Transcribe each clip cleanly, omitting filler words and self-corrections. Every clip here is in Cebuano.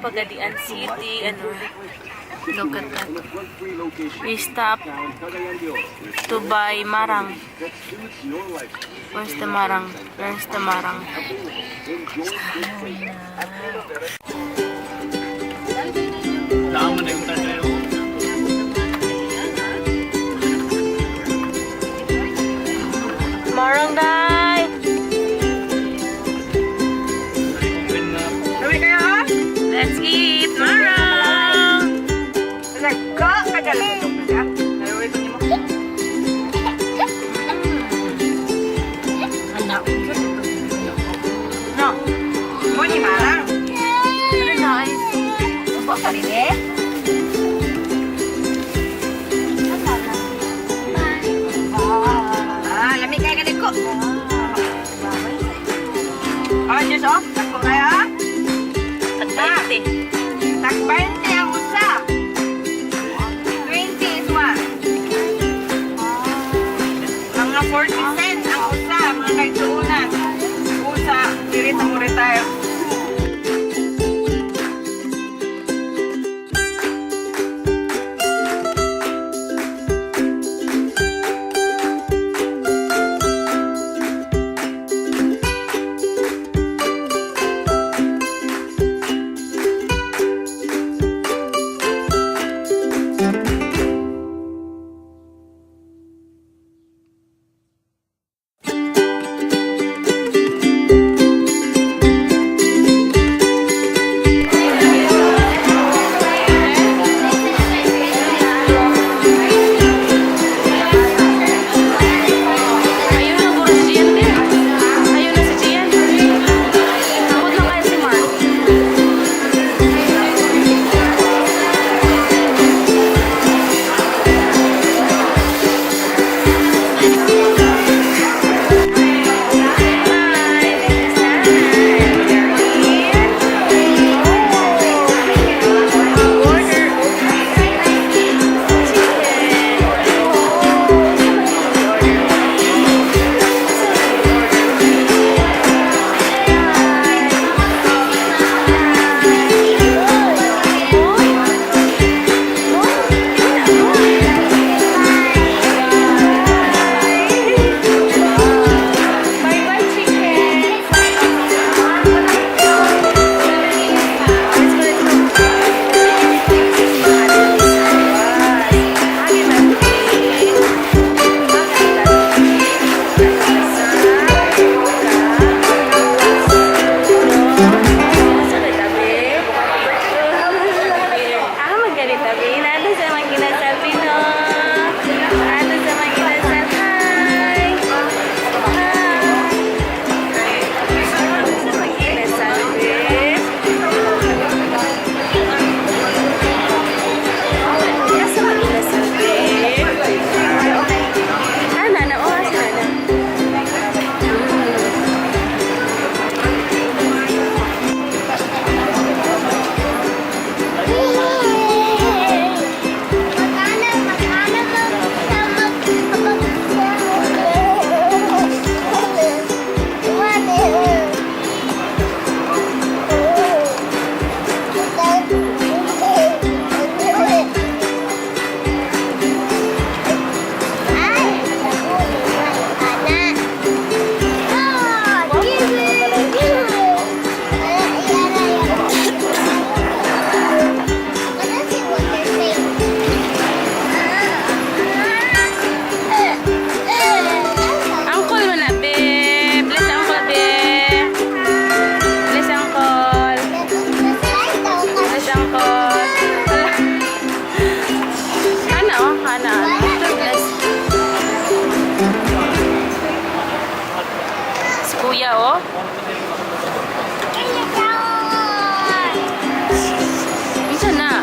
Pagadian City. Ano, look at that. We stop to buy marang. Where's the marang? Where's the marang? Tama na yung tatay. Marang, day! Open na. Sabi kayo ha? Let's eat marang! Nagka ka dyan. Naruwi ko nimo. No. Mo ni marang. Very nice. Upo ka rin eh. Ah, lami kayo ka ko. Ah, Diyos oh. Takbo kayo ah. Tagbainte. Tak 20 ang usa. 20 is one. Mga 40 cents ang usa, mga kaigsuunan. Usa, diri sa mo retire. Ayun na, puro si Gian din. Ayun na si Gian. Takot lang kaya si Mark. Hi, this is Nana. Order chicken. Bye-bye, chicken. Let's go, let's go. Ah, magganita, Bin. Ano sa mga ginasabi, no? Ano sa mga ginasabi? Hi! Hi! Ano sa mga ginasabi? Ano sa mga ginasabi? Ah, Nana. Oh, si Nana. Uncle mo na, be. Bless uncle, be. Bless uncle. Bless uncle. Hana, oh. Hana. Bless. Si kuya, oh. Isa na.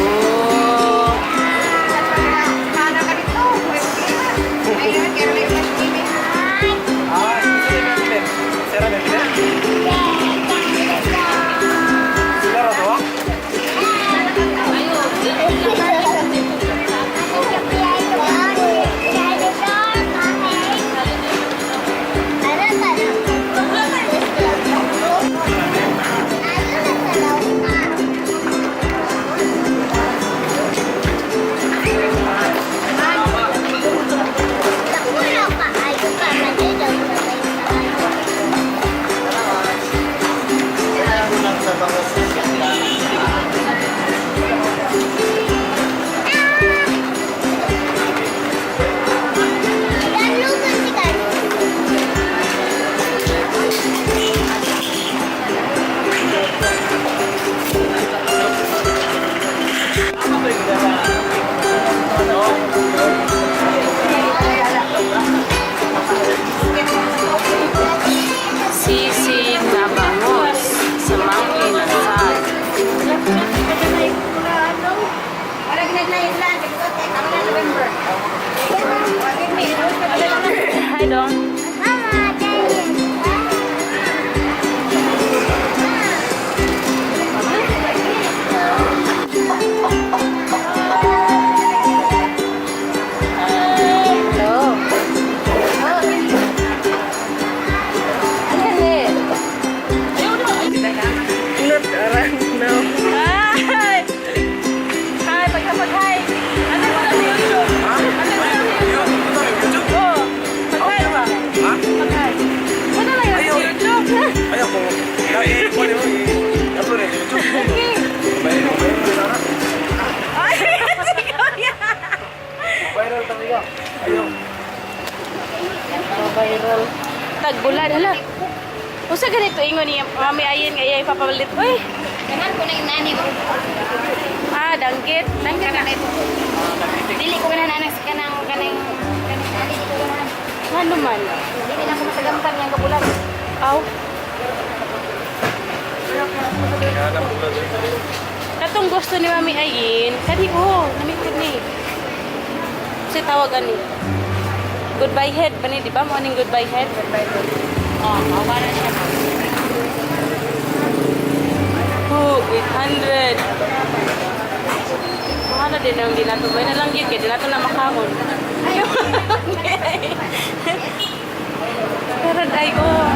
Oh. Mana ka dito? Ayun, kaya may flash TV. Ah, sira na sila. Sila ra to? Dong. Hello. Ano Hi! Hi, pagkapag-hi. Ano mo na sa YouTube? Ano mo na sa YouTube? Oo. Pag-hi ba? Pag-hi. Ano lang yun sa YouTube? Ayaw ko. I-upload mo YouTube. Viral na. Ay, si Kuya. Viral talaga. Ayaw. Viral. Tagbulan, hala. Usa ganito ingon niya, Mami Ayin nga iya ipapalit. Uy, Kanan ko na yung nani ko. ah, danggit. Danggit na. Dili ko ganahan anang kanang kanang kanang nani di ko ganahan. Ano man? Dili na ko masagamtan yang kabulan. Aw. Katong gusto ni Mami Ayin, kani oh, nami pud ni. Kasi tawag ani. Goodbye head ba ni, di ba? Mo aning goodbye head. Goodbye head. Oh, mawala siya. Oh, 800. Mahal na din ang dinato. May nalang yun, kaya dinato na makahon. Pero ay, oh.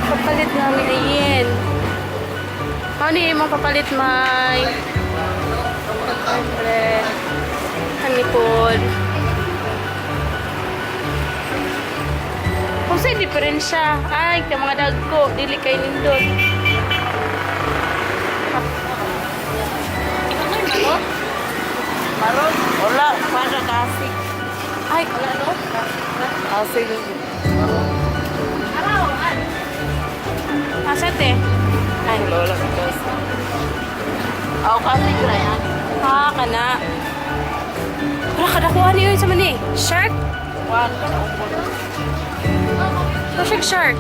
Papalit namin ayin. Ano yung imong papalit, May? 100. Hanipod. Kung sa'yo diferensya. Ay, kay mga dagko. Dili kay nindot. Maron? Wala. Para kasi. Ay, wala no? Kasi. Asa te? Ay, Wala kasi. Ako kasi yan. ah, kana. Wala ka nakuha niyo yun sa mani. Shark? One. Kanang Oh, shark, shark.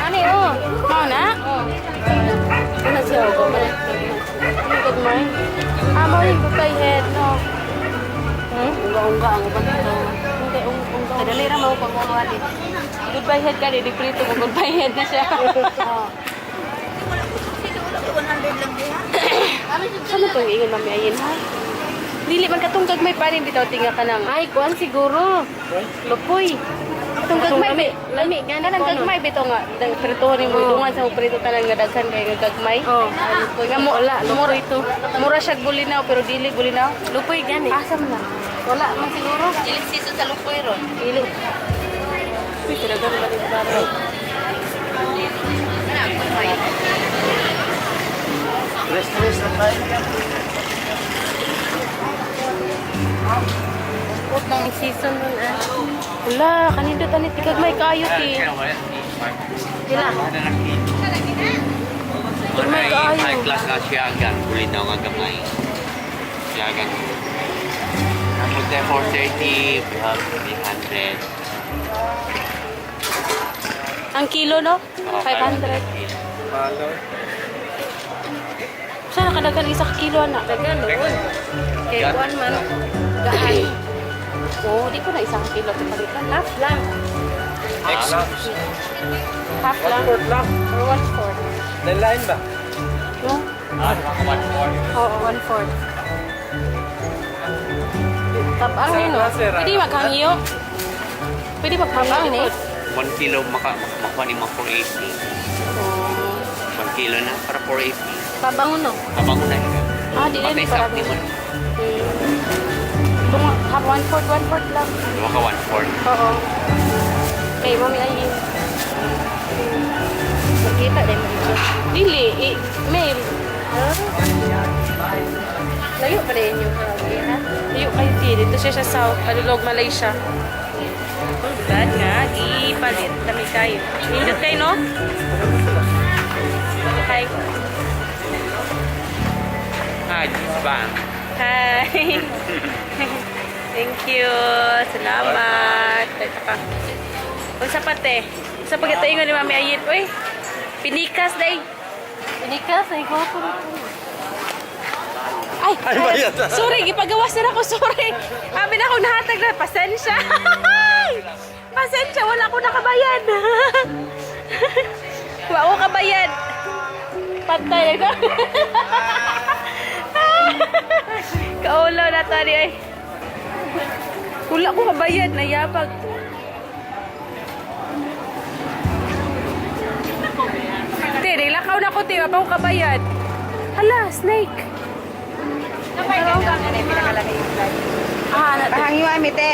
Ani oh. Mao na? Ano siya? Good morning. Ah, mao yung goodbye head, no? Hmm? Unga-unga ang uban to. Hindi, unga. Kadali ra mo pag-unga di. Goodbye head ka, di prito mo. Goodbye head na siya. Oh. Ano itong ingon, Mami Ayin, ha? Dili man katong gagmay pa rin bitaw tinga ka nang. Ay, kuan siguro. Lupoy. Itong gagmay, lami gani Kanang gagmay bitaw nga dang prito ni mo dungan sa prito tanan nga daghan kay nga gagmay. Oh. Lupoy nga mo Wala, mura lupoy to. Mura siya bulinaw pero dili bulinaw. Lupoy gani. Asa man na? Wala man siguro. Dili season sa lupoy ron. Dili. Uy, talaga ba ni baro? Tres-tres na tayo. Ang season ron ah. Wala, kanindot ani tigagmay kaayo ti. Dila. Gagmay kaayo. High class nga siya hanggang bulinaw nga gamay. Siya hanggang Tapos tayo 430, we have 300. Ang kilo no? Oh, 500. Saan nakadagan isa ka kilo ana? Dagan noon. Kay kuan man gaan. Oh, di ko na isa ka kilo sa palitan. Half lang. X. Half lang. One-fourth lang. Or 1/4. Lain ba? No? Ah, 1.4. Oo, 1/4. Tapang ni no. Pwede maghangyo. Pwede maghangyo ni? likod. 1 kilo makuha ni mga 480. 1 kilo na para 480. Pabango no. Kabango na siya. Ah, di Patay na sa para. mo. Tunga, half 1/4, 1/4 lang. Dua ka 1.4. Oo. Kay Mami Ayin. Makita din mo dito. Dili, mail. Layo pa rin yung ha. Ayo kay T. Dito siya sa South, Alulog, Malaysia. Bad nga, gipalit. Dami kayo. Nindot kayo, no? Hi. Ah, this bang. Hi. Thank you. Salamat. Ay, taka. Unsa pa te? Unsa pa kita ingon ni Mami Ayit? Uy. Pinikas day. Pinikas ay gwapo rin. Ay, Ay, Ay, bayad. Sorry, gipagawas na ako, sorry. Abi na ako nahatag na, pasensya. Pasensya, wala ko nakabayad. Wala ko kabayad. Patay na. Kaulo na to ay. Wala ko kabayad, nayabag. Te, nilakaw na ko, te. Wala pa ko kabayad. Hala, snake. Ah, na, te. Pahangyo ami te.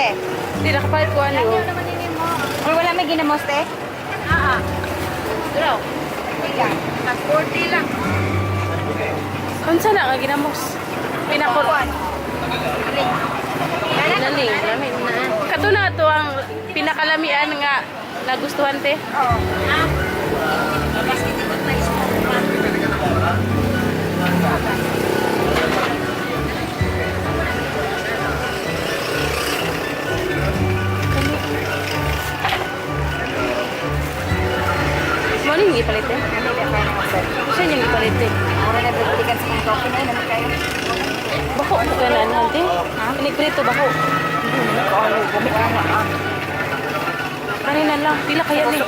Te, nakapalit ko ano. Uy, wala may ginamos te. Ah, Duraw. Wait 40 lang. Unsa na nga ginamos? Pinakot. Naling, namin na. Kato na to ang pinakalamian nga nagustuhan te. Oo. Mo ni gipalit te. Siya yung gipalit te. Mura na bibili sa mga coffee na naman kayo. Bako mo ka na ano te. Piniprito bako. Kanina lang, pila kaya ni?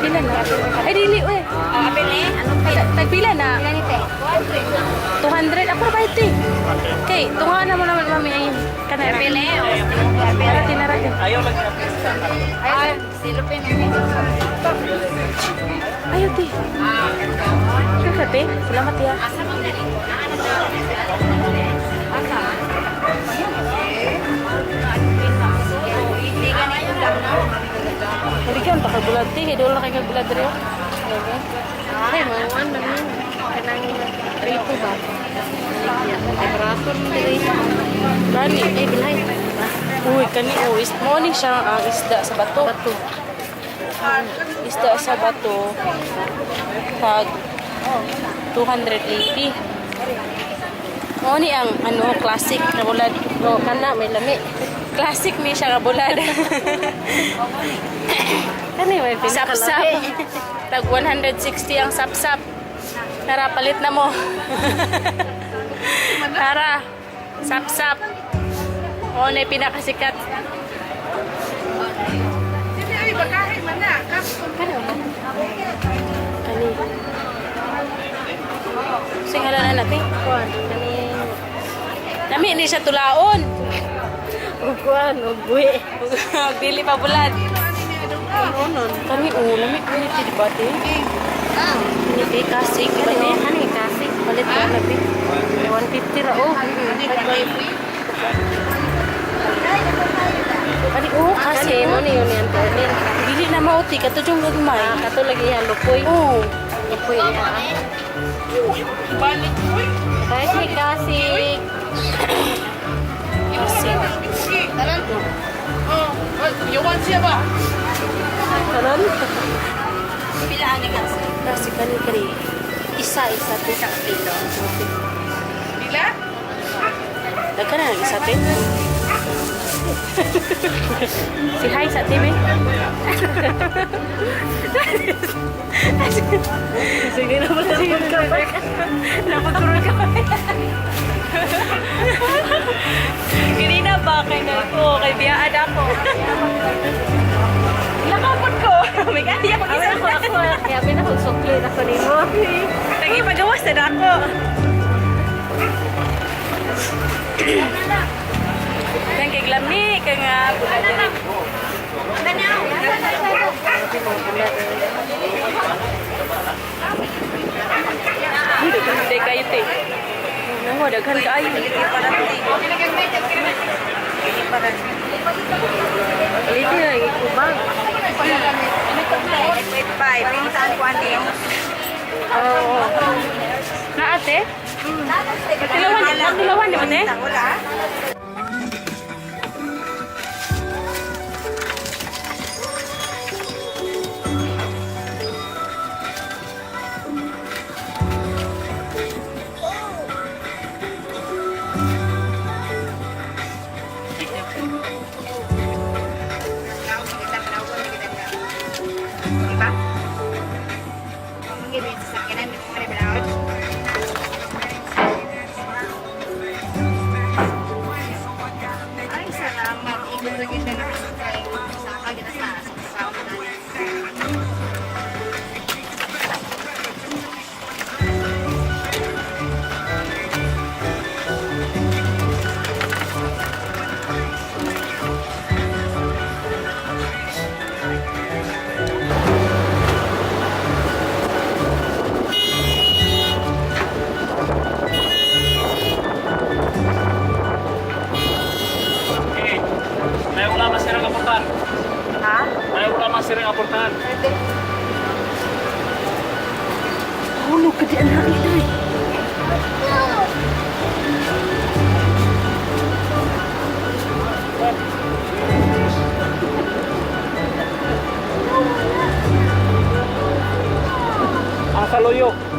Pila na. Ay dili oy. Tagpila na. Pila ni te? 200 ako ra bayad te. Kay tunga na mo naman mami ay kana. Pili. Narati narati. Ayaw lang siya. Ay, silupin ni. Ayaw te. Sure ka te. Salamat ya. Balikan pa kay bulad te. Kay doon na kay kag bulad diri. oh. Ay, mga ano man. Kanang rito ba? Ay, barato man diri. Gani. Ay, bilay. Uy, kani oh, is mo ni siya ang isda sa bato. Bato. Isda sa bato. Tag 280. Mo ni ang ano classic na bulad. No, kana may lami. Classic ni siya nga bulad. Kani may Sapsap. pinakalami. Tag 160 ang sapsap. Tara, palit na mo. Tara, sapsap. Oo na yung pinakasikat. Sige, ay, bakahe man na. Kani wala? Kani. Singhala na natin. Kuan, kani Nami ni siya tulaon. ug kuan ug buhi. Dili pa bulad. Kani oh, lami ni ti di ba te? Kani te kasik di ba te? Kani kasi palit ka na bi. 150 ra oh. Kani oh, Kasi kasik. mo ni yun yan perlin. Dili na mauti kato jung gagmay. Ah, kato lagi iya lupoy. Oh. Lupoy iya. Guys, may kasik. Kasik. Karon? Kasik kani kani. Isa isa te. Kilo. Pila? Daghan na lang isa te. Si hi sa te be. Sige na pala ka. Napagkurol ka pa. Kanina ba kay ko kay biyaan ako. Lakapon ko. May kaya ko isa Ako ako kaya pinakong sukli ako nimo. Nagipagawas na ako. Nang kay lami ka nga bulad diri. Daghan day kayo te. Nango daghan kaayo. Paliti na ikubang. 5. Saan ko ante? Oo. Na ate? Magtilawan, magtilawan di ba te? Wala. Diba? Toyo.